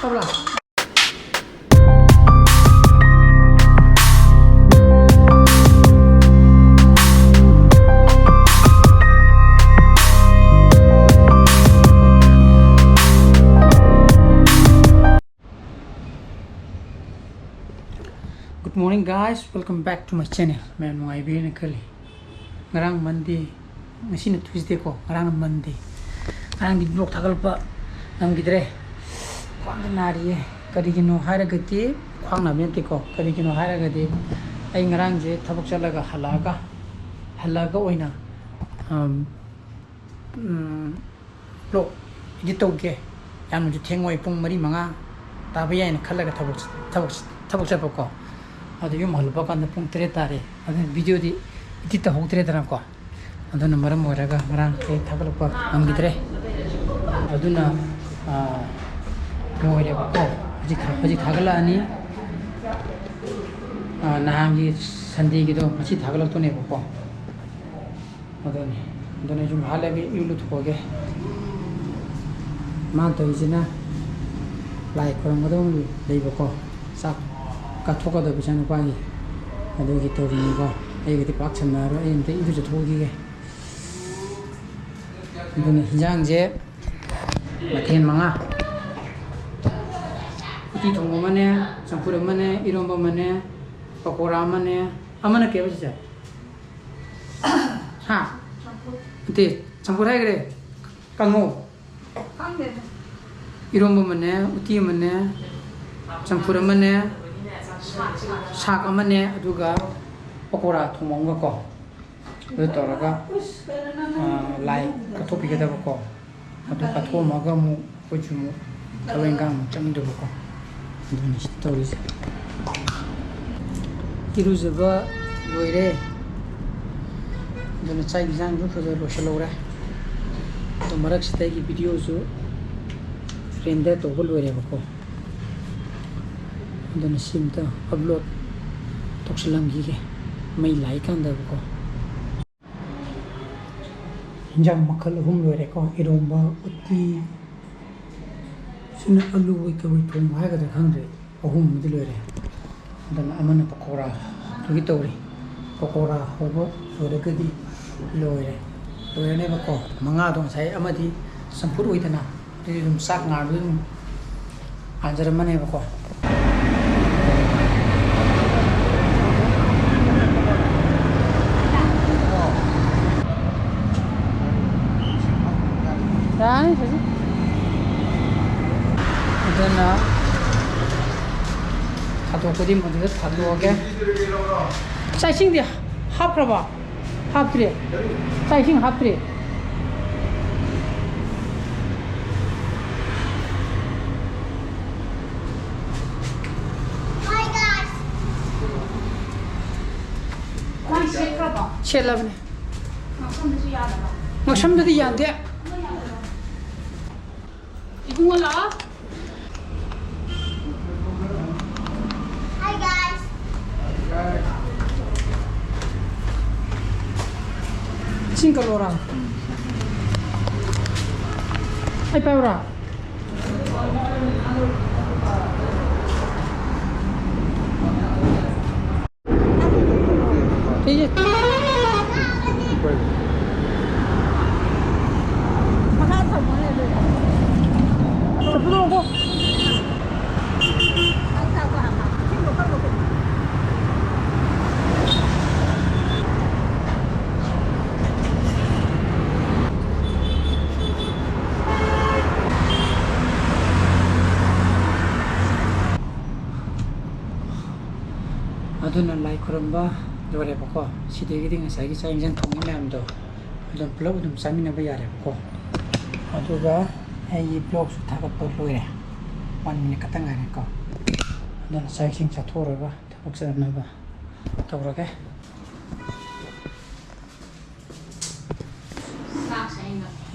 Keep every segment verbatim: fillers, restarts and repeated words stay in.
ꯇꯧꯔꯥ꯫ Good morning, guys, welcome back to my channel. ꯃꯌꯥꯝ ꯅꯨꯡꯉꯥꯏꯕꯤꯔꯦꯅ ꯈꯜꯂꯤ꯫ ꯉꯔꯥꯡ Monday, ꯉꯁꯤꯅ Tuesday ꯀꯣ, ꯉꯔꯥꯡꯅ Monday꯫ ꯉꯔꯥꯡꯗꯤ vlog ꯊꯥꯒꯠꯂꯛꯄ ꯉꯝꯈꯤꯗ꯭ꯔꯦ꯫ ꯈ꯭ꯋꯥꯡꯗꯤ ꯅꯥꯔꯤꯌꯦ꯫ ꯀꯔꯤꯒꯤꯅꯣ ꯍꯥꯏꯔꯒꯗꯤ, ꯈ꯭ꯋꯥꯡ ꯅꯥꯕ ꯅꯠꯇꯦꯀꯣ꯫ ꯀꯔꯤꯒꯤꯅꯣ ꯍꯥꯏꯔꯒꯗꯤ, ꯑꯩ ꯉꯔꯥꯡꯁꯦ ꯊꯕꯛ ꯆꯠꯂꯒ ꯍꯜꯂꯛꯑꯒ, ꯍꯜꯂꯛꯑꯒ ꯑꯣꯏꯅ, ꯑꯝ, ꯎꯝ, vlog edit ꯇꯧꯒꯦ꯫ ꯌꯥꯝꯅꯁꯨ ꯊꯦꯡꯉꯣꯏ, ꯄꯨꯡ ꯃꯔꯤ ꯃꯉꯥ ꯇꯥꯕ ꯌꯥꯏꯅ ꯈꯜꯂꯒ ꯊꯕꯛ, ꯊꯕꯛ, ꯊꯕꯛ ꯆꯠꯄꯀꯣ꯫ ꯑꯗꯨ ꯌꯨꯝ ꯍꯜꯂꯛꯄ ꯀꯥꯟꯗ ꯄꯨꯡ ꯇꯔꯦꯠ ꯇꯥꯔꯦ꯫ ꯑꯗꯨꯅ videoꯗꯤ edit ꯇꯧꯍꯧꯗ꯭ꯔꯦꯗꯅꯀꯣ꯫ ꯑꯗꯨꯅ ꯃꯔꯝ ꯑꯣꯏꯔꯒ ꯉꯔꯥꯡ ꯑꯩ ꯊꯥꯒꯠꯂꯛꯄ ꯉꯝꯈꯤꯗ꯭ꯔꯦ꯫ ꯑꯗꯨꯅ, ꯑꯥ, ꯂꯣꯏꯔꯦꯕꯀꯣ꯫ ꯍꯧꯖꯤꯛ ꯊꯥ-, ꯍꯧꯖꯤꯛ ꯊꯥꯒꯠꯂꯛꯑꯅꯤ꯫ ꯑꯥ, ꯅꯍꯥꯟꯒꯤ Sundayꯒꯤꯗꯣ ꯉꯁꯤ ꯊꯥꯒꯠꯂꯛꯇꯣꯏꯅꯦꯕꯀꯣ꯫ ꯑꯗꯨꯅꯤ꯫ ꯑꯗꯨꯅ ꯑꯩꯁꯨ ꯉꯥꯏꯍꯥꯛ ꯂꯩꯔꯒ ꯏꯔꯨ ꯂꯨꯊꯣꯛꯑꯒꯦ꯫ ꯃꯥꯅ ꯇꯧꯔꯤꯁꯤꯅ ꯂꯥꯏ ꯈꯣꯏꯔꯝꯒꯗꯕ ꯂꯩꯕꯀꯣ, ꯆꯥꯛ ꯀꯠꯊꯣꯛꯀꯗꯕ ꯏꯆꯥꯅꯨꯄꯥꯒꯤ, ꯑꯗꯨꯒꯤ ꯇꯧꯔꯤꯅꯤꯀꯣ꯫ ꯑꯩꯒꯗꯤ ꯄꯥꯛ ꯁꯟꯅꯔꯣꯏ, ꯑꯩ ꯑꯝꯇ ꯏꯔꯨꯖꯊꯣꯛꯈꯤꯒꯦ꯫ ꯑꯗꯨꯅ ꯍꯤꯟꯖꯥꯡꯁꯦ ꯃꯊꯦꯜ ꯃꯉꯥ: ꯎꯇꯤ ꯊꯣꯡꯕ ꯑꯃꯅꯦ, ꯆꯝꯐꯨꯠ ꯑꯃꯅꯦ, ꯏꯔꯣꯝꯕ ꯑꯃꯅꯦ, ꯄꯀꯣꯔꯥ ꯑꯃꯅꯦ, ꯑꯃꯅ ꯀꯩ ꯍꯥꯏꯕ ꯆꯤꯆꯦ? ꯍꯥ? ꯅꯠꯇꯦ, ꯆꯝꯐꯨꯠ ꯍꯥꯏꯈ꯭ꯔꯦ꯫ ꯀꯥꯡꯉꯧ꯫ ꯏꯔꯣꯝꯕ ꯑꯃꯅꯦ, ꯎꯇꯤ ꯑꯃꯅꯦ, ꯆꯝꯐꯨꯠ ꯑꯃꯅꯦ, ꯁꯥꯛ ꯑꯃꯅꯦ, ꯑꯗꯨꯒ ꯄꯀꯣꯔꯥ ꯊꯣꯡꯕ ꯑꯃꯒꯀꯣ꯫ ꯑꯗꯨ ꯇꯧꯔꯒ, ꯑꯥ, ꯂꯥꯏ ꯀꯠꯊꯣꯛꯄꯤꯒꯗꯕꯀꯣ꯫ ꯑꯗꯨ ꯀꯠꯊꯣꯛꯑꯝꯃꯒ ꯑꯃꯨꯛ ꯑꯩꯈꯣꯏꯁꯨ ꯑꯃꯨꯛ ꯊꯕꯛ ꯏꯟꯈꯥꯡ ꯑꯃꯨꯛ ꯆꯪꯗꯕꯀꯣ꯫ ꯑꯗꯨꯅꯤ ꯁꯤ ꯇꯧꯔꯤꯁꯦ꯫ ꯏꯔꯨꯖꯕ ꯂꯣꯏꯔꯦ꯫ ꯑꯗꯨꯅ ꯆꯥꯛ ꯏꯟꯁꯥꯡꯁꯨ ꯐꯖꯅ ꯂꯣꯏꯁꯤꯜꯍꯧꯔꯦ꯫ ꯑꯗꯣ ꯃꯔꯛꯁꯤꯗ ꯑꯩꯒꯤ videoꯁꯨ render ꯇꯧꯕ ꯂꯣꯏꯔꯦꯕꯀꯣ꯫ ꯑꯗꯨꯅ ꯁꯤꯝꯇ upload ꯇꯧꯁꯤꯜꯂꯝꯈꯤꯒꯦ, ꯃꯩ ꯂꯥꯛꯏꯀꯥꯟꯗꯕꯀꯣ꯫ ꯍꯤꯟꯖꯥꯡ ꯃꯈꯜ ꯑꯍꯨꯝ ꯂꯣꯏꯔꯦꯀꯣ: ꯏꯔꯣꯝꯕ, ꯎꯇꯤ, ꯑꯩꯅ ꯑꯂꯨ ꯀꯩꯀꯩ ꯊꯣꯡꯕ ꯍꯥꯏꯒꯗ꯭ꯔꯥ ꯈꯪꯗ꯭ꯔꯦ, ꯑꯍꯨꯝ ꯑꯃꯗꯤ ꯂꯣꯏꯔꯦ꯫ ꯑꯗꯨꯅ ꯑꯃꯅ ꯄꯀꯧꯔꯥ ꯑꯗꯨꯒꯤ ꯇꯧꯔꯤ꯫ ꯄꯀꯧꯔꯥ ꯍꯧꯕ ꯂꯣꯏꯔꯒꯗꯤ ꯂꯣꯏꯔꯦ꯫ ꯂꯣꯏꯔꯅꯦꯕꯀꯣ꯫ ꯃꯉꯥꯗꯣ ꯉꯁꯥꯏ ꯑꯃꯗꯤ ꯆꯝꯐꯨꯠ ꯑꯣꯏꯗꯅ, ꯑꯗꯨꯗꯤ ꯑꯗꯨꯝ ꯆꯥꯛ ꯉꯥꯟꯕꯗ ꯑꯗꯨꯝ ꯉꯥꯟꯖꯔꯝꯃꯅꯦꯕꯀꯣ꯫ ꯌꯥꯅꯤ ꯁꯤꯁꯦ꯫ ꯑꯗꯨꯅ ꯊꯥꯗꯣꯛꯄꯗꯤ ꯃꯗꯨꯗ ꯊꯥꯗꯣꯛꯑꯒꯦ꯫ ꯆꯥꯛ ꯏꯁꯤꯡꯗꯤ ꯍꯥꯞꯈ꯭ꯔꯕꯣ? ꯍꯥꯞꯇ꯭ꯔꯤ꯫ ꯆꯥꯛ ꯏꯁꯤꯡ ꯍꯥꯞꯇ꯭ꯔꯤ꯫ ꯃꯥꯏ ꯁꯦꯠꯈ꯭ꯔꯕꯣ? ꯁꯦꯠꯂꯕꯅꯦ꯫ ꯉꯛꯁꯝꯗꯁꯨ ꯌꯥꯗꯕ? ꯉꯛꯁꯝꯗꯗꯤ ꯌꯥꯟꯗꯦ꯫ ꯏꯕꯨꯡꯉꯣ ꯂꯥꯛꯑꯣ꯫ Hi guys. ꯏꯁꯤꯡ ꯀꯠꯂꯣꯔꯥ? ꯑꯩ ꯄꯥꯏꯌꯨꯔꯥ? ꯁꯤꯁꯦ꯫ ꯃꯈꯥ ꯊꯝꯃꯣꯅꯦ ꯑꯗꯨꯗꯤ꯫ ꯆꯠꯄꯗꯣ ꯉꯥꯏꯈꯣ꯫ ꯑꯗꯨꯅ ꯂꯥꯏ ꯈꯨꯔꯨꯝꯕ ꯂꯣꯏꯔꯦꯕꯀꯣ꯫ ꯁꯤꯗꯒꯤꯗꯤ ꯉꯁꯥꯏꯒꯤ ꯆꯥꯛ ꯏꯟꯁꯥꯡ ꯊꯣꯡꯕ ꯃꯌꯥꯝꯗꯣ ꯑꯗꯨꯝ ꯄꯨꯂꯞ ꯑꯗꯨꯝ ꯆꯥꯃꯤꯟꯅꯕ ꯌꯥꯔꯦꯕꯀꯣ꯫ ꯑꯗꯨꯒ ꯑꯩꯒꯤ ꯕ꯭ꯂꯣꯛꯁꯨ ꯊꯥꯒꯠꯄ ꯂꯣꯏꯔꯦ꯫ One minute ꯈꯛꯇꯪ ꯉꯥꯏꯔꯦꯀꯣ꯫ ꯑꯗꯨꯅ ꯆꯥꯛ ꯏꯁꯤꯡ ꯆꯥꯊꯣꯛꯎꯔꯒ ꯊꯕꯛ ꯆꯠꯅꯕ ꯇꯧꯔꯒꯦ꯫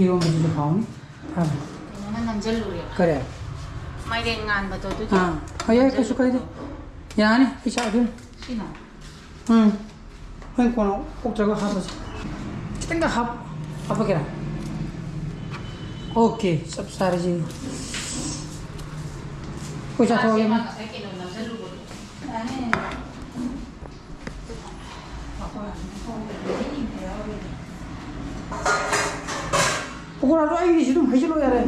ꯏꯔꯣꯝꯕꯁꯤꯁꯨ ꯍꯥꯎꯅꯤ꯫ ꯐꯔꯦ꯫ ꯀꯩꯅꯣꯅ ꯅꯝꯖꯜꯂꯨꯔꯦꯕ꯫ ꯀꯔꯤ? ꯃꯥꯏꯔꯦꯟ ꯉꯥꯟꯕꯗꯣ ꯑꯗꯨꯗꯤ꯫ ꯑꯥ, ꯍꯣꯏ, ꯌꯥꯏ, ꯀꯩꯁꯨ ꯀꯥꯏꯗꯦ꯫ ꯌꯥꯅꯤ, ꯑꯩ ꯆꯥꯗꯣꯏꯅꯤ꯫ ꯁꯤꯅ? ꯎꯝ꯫ ꯍꯣꯔꯦꯟ ꯀꯣꯟꯅ ꯑꯣꯛꯇ꯭ꯔꯒ ꯍꯥꯞꯄꯁꯤ꯫ ꯈꯤꯇꯪꯒ ꯍꯥꯞ-, ꯍꯥꯞꯄꯒꯦꯔꯥ? ꯑꯣꯀꯦ, ꯆꯞ ꯆꯥꯔꯦ ꯁꯤꯗꯤ꯫ ꯑꯩꯈꯣꯏ ꯆꯥꯊꯣꯛꯑꯒꯦ꯫ ꯃꯥ ꯉꯁꯥꯏ ꯀꯩꯅꯣ ꯅꯝꯁꯤꯜꯂꯨꯕꯗꯣ꯫ ꯄꯀꯣꯔꯥꯗꯣ ꯑꯩꯒꯤꯁꯤ ꯑꯗꯨꯝ ꯍꯩꯖꯤꯜꯂꯣ ꯌꯥꯔꯦ꯫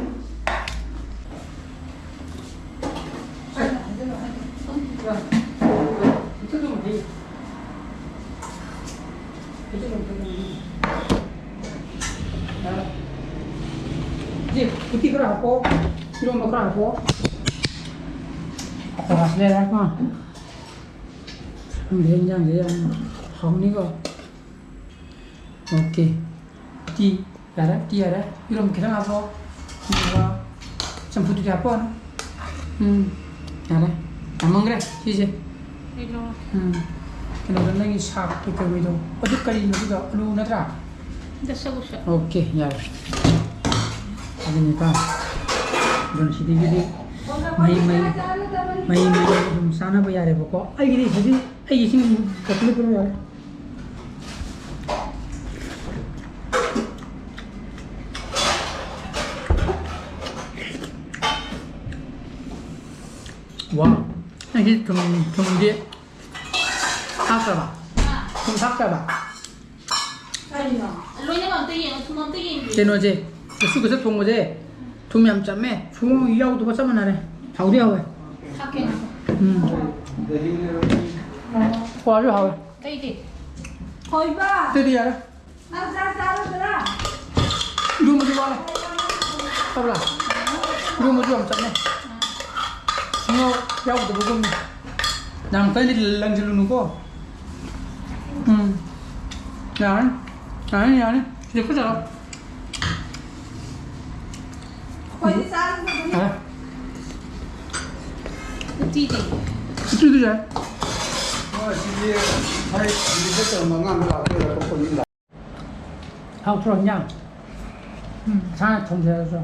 ꯁꯤ ꯎꯇꯤ ꯈꯔ ꯍꯥꯞꯄꯣ, ꯏꯔꯣꯟꯕ ꯈꯔ ꯍꯥꯞꯄꯣ꯫ ꯄꯀꯣꯔꯥꯁꯤ ꯂꯩꯔꯦ꯫ ꯑꯥ꯫ ꯈꯪꯗꯦ, ꯏꯟꯖꯥꯡꯁꯦ ꯌꯥꯝ ꯍꯥꯎꯅꯤꯀꯣ꯫ ꯑꯣꯀꯦ꯫ ꯎꯇꯤ ꯌꯥꯔꯦ, ꯎꯇꯤ ꯌꯥꯔꯦ꯫ ꯏꯔꯣꯝ ꯈꯤꯇꯪ ꯍꯥꯞꯄꯣ꯫ ꯑꯗꯨꯒ ꯆꯝꯐꯨꯠꯇꯨꯗꯤ ꯍꯥꯞꯄꯛꯑꯅꯨ꯫ ꯎꯝ, ꯌꯥꯔꯦ꯫ ꯌꯥꯝꯃꯟꯈ꯭ꯔꯦ ꯁꯤꯁꯦ꯫ ꯀꯩꯅꯣ? ꯎꯝ꯫ ꯀꯩꯅꯣꯗ ꯅꯪꯒꯤ ꯁꯥꯛꯇꯣ ꯀꯩꯅꯣꯗꯣ꯫ ꯑꯗꯨ ꯀꯔꯤꯅꯣ ꯑꯗꯨꯗꯣ? ꯑꯂꯨ ꯅꯠꯇ꯭ꯔꯥ? ꯗꯁꯀꯨꯁ꯫ ꯑꯣꯀꯦ, ꯌꯥꯔꯦ꯫ ꯑꯗꯨꯅꯤꯀꯣ꯫ ꯑꯗꯨꯅ ꯁꯤꯗꯒꯤꯗꯤ ꯃꯍꯤ, ꯃꯍꯤ, ꯃꯍꯤ, ꯃꯍꯤ ꯑꯗꯨꯝ ꯆꯥꯅꯕ ꯌꯥꯔꯦꯕꯀꯣ꯫ ꯑꯩꯒꯤꯗꯤ ꯍꯧꯖꯤꯛ ꯑꯩꯒꯤ ꯏꯁꯤꯡ ꯕꯣꯇꯜꯗ ꯄꯤꯔꯛꯑꯣ ꯌꯥꯔꯦ꯫ ꯋꯥ, ꯅꯪꯒꯤ ꯊꯨꯝ, ꯊꯨꯝꯗꯤ ꯍꯥꯞꯈ꯭ꯔꯕ? ꯊꯨꯝ ꯊꯥꯛꯈ꯭ꯔꯕ? ꯀꯩꯅꯣ? ꯂꯣꯏꯅꯃꯛ ꯑꯝꯇ ꯌꯦꯡꯉꯣ, ꯊꯨꯝ ꯑꯝꯇ ꯌꯦꯡꯕꯤꯌꯨ꯫ ꯀꯩꯅꯣꯁꯦ, ꯀꯩꯁꯨ ꯀꯩꯁꯨ ꯊꯣꯡꯕꯁꯦ ꯊꯨꯝ ꯌꯥꯝ ꯆꯝꯃꯦ, ꯁꯨꯡꯌꯥꯎ ꯌꯥꯎꯗꯕ ꯆꯞ ꯃꯥꯟꯅꯔꯦ꯫ ꯍꯥꯎꯗꯤ ꯍꯥꯎꯋꯦ꯫ ꯊꯥꯛꯀꯦ ꯉꯥꯏꯈꯣ꯫ ꯎꯝ꯫ ꯀ꯭ꯋꯥꯁꯨ ꯍꯥꯎꯋꯦ꯫ ꯑꯇꯩꯗꯤ? ꯊꯣꯏꯕ! ꯑꯇꯩꯗꯤ ꯌꯥꯔꯦ꯫ ꯅꯪ ꯆꯥꯛ ꯆꯥꯔꯗ꯭ꯔꯥ? ꯏꯔꯣꯝꯕꯁꯨ ꯋꯥꯠꯂꯦ꯫ ꯇꯧꯕ꯭ꯔꯥ? ꯏꯔꯣꯝꯕꯁꯨ ꯌꯥꯝ ꯆꯝꯃꯦ꯫ ꯁꯨꯡꯌꯥꯎ ꯌꯥꯎꯗꯕꯒꯨꯝꯅ꯫ ꯌꯥꯝ ꯀꯟꯅ ꯂꯪꯁꯤꯜꯂꯨꯅꯨꯀꯣ꯫ ꯎꯝ꯫ ꯌꯥꯔꯅꯤ꯫ ꯌꯥꯔꯅꯤ, ꯌꯥꯔꯅꯤ꯫ ꯁꯤꯗ ꯈꯨꯠ ꯆꯠꯂꯣ꯫ ꯑꯩꯈꯣꯏꯗꯤ ꯆꯥꯔꯁꯨ ꯑꯗꯨꯝ ꯌꯥꯔꯦ꯫ ꯎꯇꯤꯗꯤ? ꯎꯇꯤꯗꯤ ꯌꯥꯏ꯫ ꯍꯣꯏ, ꯁꯤꯗꯤ ꯉꯁꯥꯏ ꯁꯤꯗ ꯇꯧꯔꯝꯕ ꯑꯉꯥꯡꯗꯣ ꯂꯥꯛꯇꯣꯏꯔꯥ? ꯑꯇꯣꯞꯄ ꯃꯤ ꯂꯥꯛ- ꯍꯥꯎꯇ꯭ꯔꯣ ꯏꯟꯖꯥꯡ? ꯎꯝ, ꯏꯁꯥꯅ ꯊꯣꯡꯖꯔꯁꯨ꯫